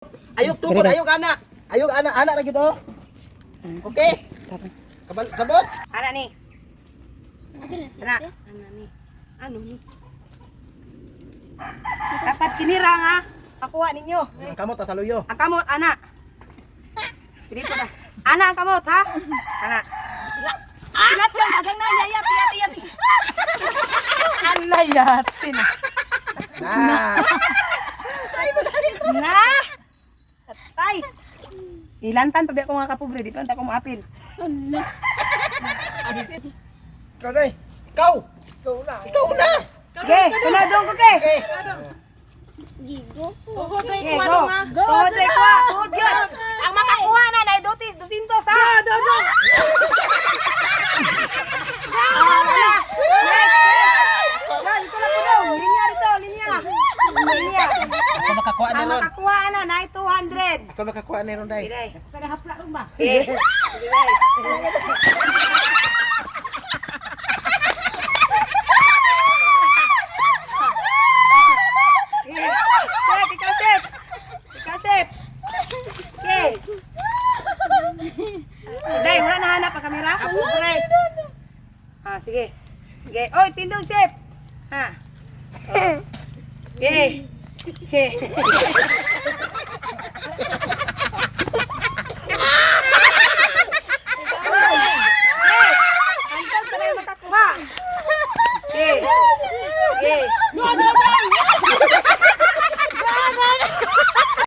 Ayok tukod, ayok ana. Ayok ana, ana ra gid oh. Okay? Kabal sabot. Ana ni. Ana. Ano ni? Ano ni? Dapat kinira nga. Pakuha ninyo. Ang kamot ta sa luyo. Ang kamot, ana. Dito na. Ana ang kamot, ha? Ana. Silat siya, dagang na. Yayat, yat, yat. Alayatin. Na. Na! Tay! Ilantan pa ba ako mga kapobre dito anta ko moapil. Ikaw na. Ikaw. Ikaw na. Okay, sunod dong ko kay. Okay. Gigo. Okay, go. Tuhod kay kuha, tuhod yun. Ang makakuha na na dotis 200 ha. Go, go, go. Go, next, next. Go, dito na po daw. Linya dito, linya. Linya. Ako makakuha ni Ang ron. makakuha na na 200. Ako makakuha ni ron dai. Dire. Kada hapla ron ba? Eh. Dire. Eh, Chef, ikaw chef. Ikaw chef. Okay. Day, wala nahanap ang kamera? Ah, sige. Sige. Oy, tindog chef. Ha. Okay. Okay.